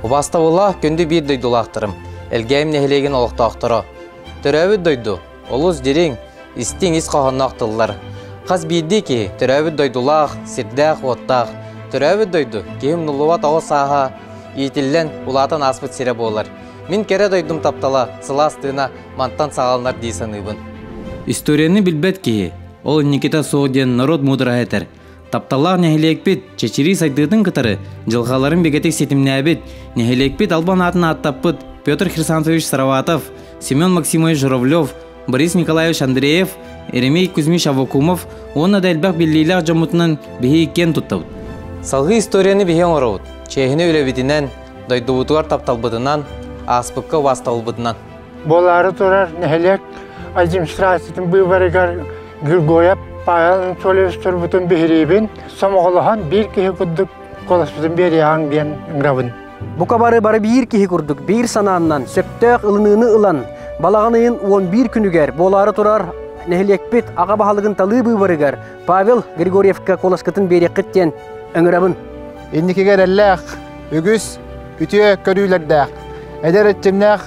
Убаастабыллаах күндү биир дойдулаахтарым, Элгээйим нэһилиэгин олохтоохторо. Төрөөбүт дойду, олус дириҥ, истиҥ ис хоһоонноох тыллар. Хас биирдии киһи төрөөбүт дойдулаах, сирдээх-уоттаах. Төрөөбүт дойду киһи умнуллубат оҕо сааһа иитиллэн, улаатан ааспыт сирэ буолар. Мин кэрэ дойдум таптала, сылаас тыына мантан саҕаланар дии саныыбын. Историяны билбэт киһи, ол инникитэ суох диэн норуот муудараһа этэр. Тапталлаах нэһилиэкпит чэчирии сайдыытын кытары дьылҕаларын бигэтик ситимнээбит, нэһилиэкпит албан аатын ааттаппыт Петр Хрисантович Сароватов, Семен Максимович Журавлев, Борис Николаевич Андреев, Еремей Кузьмич Аввакумов уонна да элбэх биллиилээх дьоммутунан биһиги киэн туттабыт. Салгыы историяны биһи оҥоробут. Чиэһинэ үлэбитинэн, дойдубутугар тапталбытынан, ааспыкка убаастабылбытынан. Буолаары турар нэһилиэк администрациятын быыбарыгар Григорьев Павел Анатольевич турбутун биһириибин, сомоҕолоһон биир киһи курдук куоласпытын биэриэҕиҥ диэн ыҥырабын. Бука бары бары биир киһи курдук биир санааннан сөптөөх ылыныыны ылан, балаҕан ыйын 11 күнүгэр буолаары турар нэһилиэкпит аҕа баһылыгын талыы быыбарыгар Павел Григорьевка куоласкытын биэриэххит диэн ыҥырабын. Инникигэ эрэллээх, үгүс үтүө көрүүлэрдээх, эдэр эрчимнээх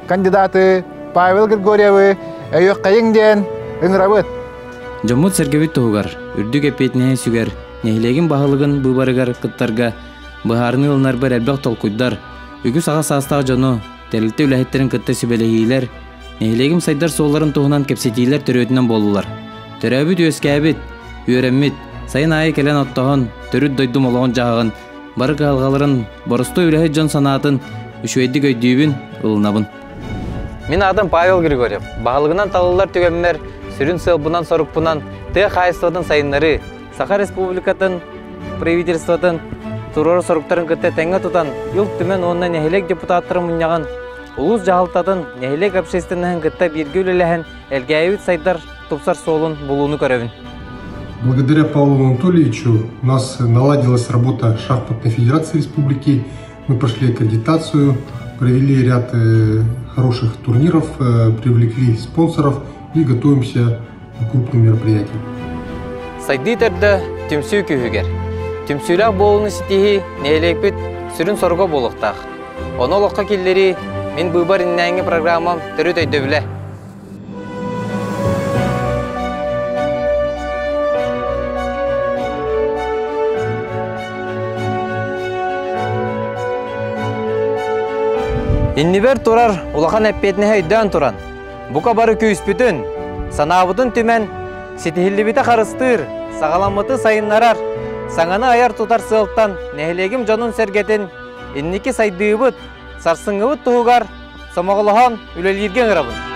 кандидаты Павел Григорьевы өйүөххэйиҥ диэн ыҥырабыт. Дьоммут-сэргэбит туһугар үрдүк эппиэтинэһи сүгэр нэһилиэгин баһылыгын быыбарыгар кыттарга быһаарыныы ылынарбар элбэх толкуйдар, үгүс аҕа саастаах дьону, тэрилтэ үлэһиттэрин кытта сүбэлэһиилэр, нэһилиэгим сайдар суолларын туһунан кэпсэтиилэр төрүөтүнэн буоллулар. Төрөөбүт-үөскээбит, үөрэммит, сайын аайы кэлэн оттоһон, төрүт дойдум олоҕун-дьаһаҕын бары кыһалҕаларын, боростуой үлэһит дьон санаатын үчүгэйдик өйдүүбүн, ылынабын. Мин аатым Павел Григорьев. Баһылыгынан талыллар түгэммэр сүрүн сыалбынан-сорукпунан тыа хаһаайыстыбатын сайыннарыы, Саха Республикатын правительствотын туруору соруктарын кытта тэҥҥэ тутан Ил Түмэн уонна нэһилиэк депутаттарын мунньаҕын, улуус дьаһалтатын, нэһилиэк общественноһын кытта бииргэ үлэлэһэн Элгээйибит сайдар, тупсар суолун булууну көрөбүн. Благодаря Павлу Анатольевичу у нас наладилась работа Шахматной Федерации Республики. Мы прошли аккредитацию, провели ряд хороших турниров, привлекли спонсоров и готовимся к крупным мероприятиям. Сайдыы төрдө түмсүү күүһүгэр. Түмсүүлээх буолууну ситиһии нэһилиэкпит сүрүн соруга буолуохтаах. Ону олоххо киллэрии мин быыбар иннинээҥҥи программам төрүт өйдөбүлэ. Иннибэр турар улахан эппиэтинэһи өйдөөн туран, бука бары күүспүтүн, санаабытын түмэн, ситиһиллибити харыстыыр, саҕаламмыты сайыннарар, саҥаны айар-тутар сыалтан нэһилиэгим дьонун-сэргэтин инники сайдыыбыт, сарсыҥҥыбыт туһугар сомоҕолоһон үлэлииргэ ыҥырабын.